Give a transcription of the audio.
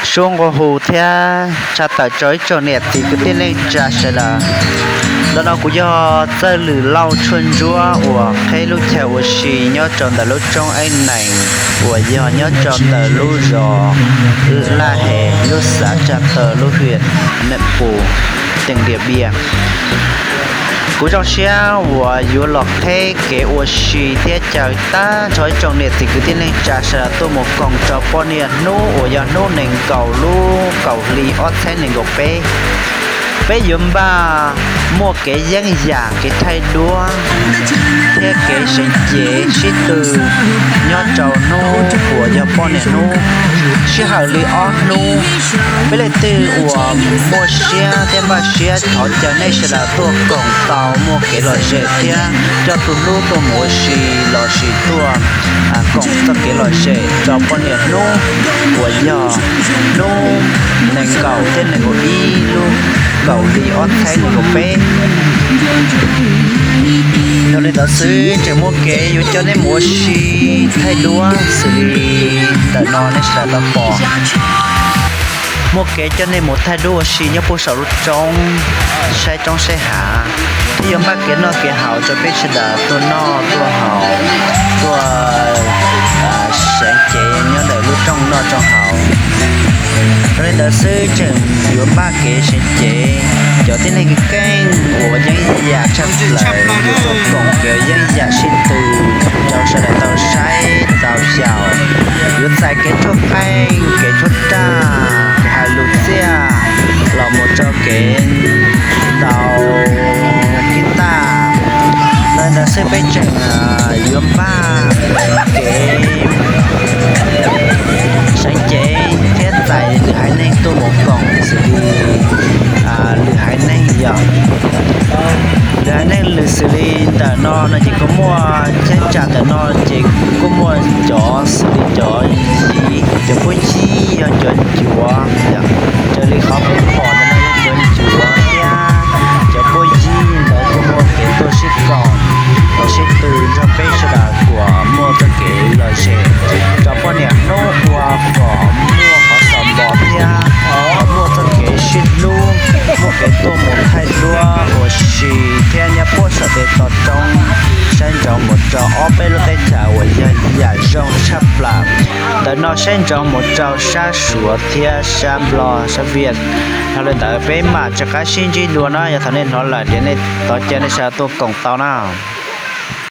Suab nqua hu thiab tshaj tawm rau ib tsoom niam txiv kwv tij neej tsa sawv daws. Ntawm no kuv yog Txawj Lwm Lauj Tshuaj Ntsuab uas qheb lub chaw ua si nyob rau ntawm lub roob Eeb Nees uas yog nyob rau ntawm lub zos Laj Hes lub xav Tsa Taw lub hwm Neem Pus teem Diam Pias. Kuv zoo siab uas yuav los qheb kev ua si thiab caw tag nrho ib tsoom niam txiv kwv tij neej tsa sawv daws tuaj mus koom rau poj niam hnub uas yog hnub nees nkaum lub kaum hli ob txhiab nees nkaum peb. Peb yuav npaj muaj kev yeeb yam kev thaij duab thiab kev seev cev sib tw nyob rau hnub uas yog poj niam hnub sij hawm li ob hnub. Peb leej twg uas muaj siab thiab npaj siab thov caw nej sawv daws tuaj koom tau muaj kev lom zem thiab coj tus hlub tuaj mus ua si lossis tuaj koom txoj kev lom zem rau poj niam hnub uas yog hnub nees nkaum thiab nees nkaum ib lub kaum hli ob txhiab nees nkaum peb. Yog li ntawd xwb tseem muaj kev yuav coj nej mus ua si thaij duab xws li ntawm no nej sawv daws tau pom. Muaj kev coj nej mus thaij duab ua si nyob puag saum lub roob, saib roob saib hav, thiab yuav npaj kev noj kev haus rau peb sawv daws tuaj noj tuaj haus, tuaj seev cev nyob ntawm lub rooj noj rooj haus. Yog li ntawd xwb tseem yuav npaj kev seev cev cov tib neeg keej uas yeeb yam tshaj plaws yuav tuaj koom kev yeeb yam sib tw rau sawv daws tau saib tau xyaum. Yuav txais kev tshuab qeej, kev tshuab raj, kev hais lus txiaj los mus rau kev ntaus kib taj. Yog li ntawd xwb peb tseem yuav npaj kev seev cev thiab txais lwm haiv neeg tuaj mus koom xws li lwm haiv neeg yog lwm haiv neeg lwm xws li ntawm no no ces kuj muaj cheeb tsam ntawm no ces kuj muaj cov xws li cov yiv, cov puab yib, yog cov ncuav, raws li qhov peb pom ntawm no yog cov ncuav thiab cov puab yib ntawd kuj muaj kev tuaj sib koom los sib tw nrog peb sawv daws kom muaj txoj kev lom zem rau poj niam hnub ua kom muaj qhov xaus npo thiab kom muaj txoj kev sib hlub, muaj kev tuaj mus thaij duab ua si thiab nyob puag saum tej toj roob saib ntsoov mus rau ob peb lub teb chaws uas yog yam zoo tshaj plaws. Ntawm no saib ntsoov mus rau sab Suav thiab sab Nplog sab Viaj. Yog li ntawd peb mam rov qab sib ntsib dua na, yog thaum nej hnov lawm ces nej thov caw nej sawv daws tuaj koom tau na.